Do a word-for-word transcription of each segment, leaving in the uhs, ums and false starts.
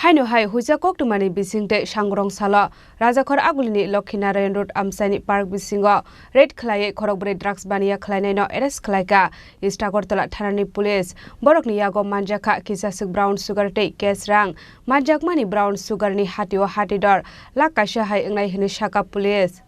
Haino hai huijak koktwmani bisingtwi sangrong salo Rajakhor Agulini Lokhi Narayan Road amchaini park bisingo raid khlaiwi khorokbrwi drugs baniya khlainaino arrest khlaikha East Agartala thanani police. Borokni yago manjakha kisaswk brown sugar tei cash rang. Manjakmani brown sugar ni hatio hatidor lakh kaisa hai wngnai hwnwi sakha police.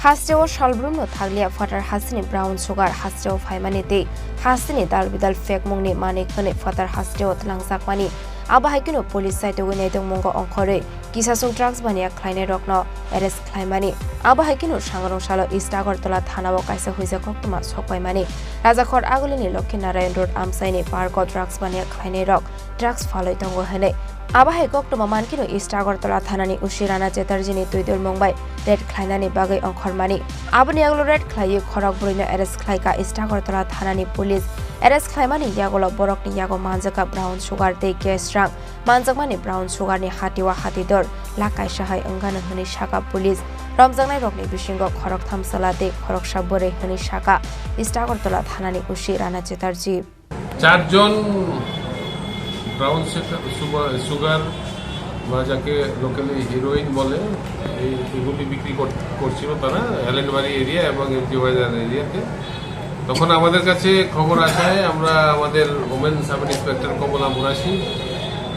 Hasteo salbrumno thanglia phatar hasteni brown sugar hasteo phaimani tei hasteni dal bidal phekmungni manik hwnwi phatar hasteo twlangjakmani. Abo hai kheno police saitogwi naitongmungo ongkhorwi kisaswk drugs baniya khlainairokno arrest khlaimani. Abo hai kheno sangrong salo East Agartala thanao kaisa huijak koktwma sokpaimani. Rajakhor Agulini Lokhi Narayan Road amchaini parko drugs baniya khlainairok drugs phalwi tongo hwnwi. Abo hai koktwma mankheno East Agartala thanani O C Rana Chatterjee ni twidulmung bai raid khlainani bagwi ongkhormani. Aboni yagulo raid khlaiwi khorok brwino arrest khlaikha East Agartala thanani police. Arrest khlaimani yagulo borokni yago manjakha brown sugar tei cash rang. Manjakmani brown sugar ni hatio hatidor lakh kaisa hai wngano hwnwi sakha police. Romjaknairokni bisingo khoroktham chwla tei khoroksa bwrwi hwnwi sakha East Agartala thanani O C Rana Chatterjee. চারজন brown sugar, sugar বা যাকে locally heroine বলে, এই, এগুলি বিক্রি কর-, করছিল তারা এলেনবাড়ি এরিয়া এবং এমটি বাজার এরিয়াতে। তখন আমাদের কাছে খবর আসায় আমরা আমাদের ওমেন সাব ইন্সপেক্টর কমলা মুরাশি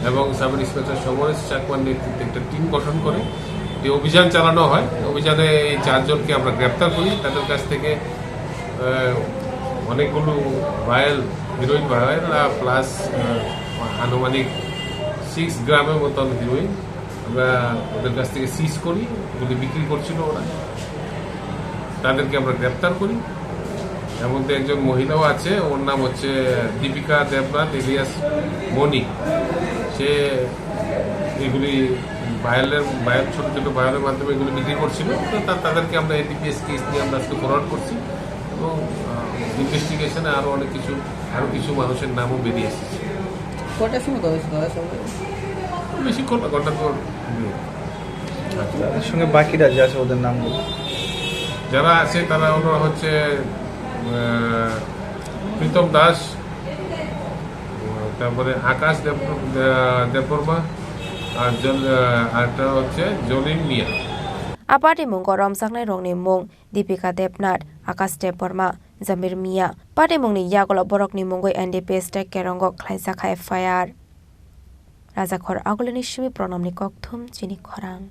এবং সাব ইন্সপেক্টর সমরেশ চাকমার নেতৃত্বে একটা টিম গঠন করে যে অভিযান চালানো হয়। অভিযানে এই চারজনকে আমরা গ্রেপ্তার করি। তাদের কাছ থেকে, আহ, অনেকগুলো ভায়েল, হিরোইন ভায়েল, আহ, প্লাস, আহ, আনুমানিক সিক্স গ্রামের মতন হিরোইন আমরা ওদের কাছ থেকে সিজ করি, ওগুলি বিক্রি করছিল ওরা। তাদেরকে আমরা গ্রেপ্তার করি। এর মধ্যে একজন মহিলাও আছে, ওর নাম হচ্ছে দীপিকা দেবনাথ এলিয়াস মণি। সে এগুলি ভায়েলের, ভায়েল, ছোট ছোট ভায়েলের মাধ্যমে এগুলি বিক্রি করছিল। তো তা-, তাদেরকে আমরা এনডিপিএস কেস নিয়ে আমরা আজকে ফরওয়ার্ড করছি এবং, আহ, ইনভেস্টিগেশনে আরও অনেক কিছু, আরও কিছু মানুষের নামও বেরিয়ে এসেছে। কটার সময় কথা হয়েছে দাদা সবাই? বেশিক্ষণ না, ঘন্টার পর। হুম। তাদের সঙ্গে বাকিরা যে আছে ওদের নামগুলো? যারা আছে তারা হলো হচ্ছে, আহ, প্রীতম দাস, তারপরে আকাশ দেব-, আহ, দেববর্মা, আর জল-, আহ, আরেকটা হচ্ছে জলিম মিয়া। A patimungo romjaknairokni mung Dipika Debnath, Akash Debbarma, Jamir Mia. Patimungni yagulo borokni mungwi N D P S tei kerongo khlaijak F I R. Rajakhor Agulini simi Pranamni kokthum chini khorang.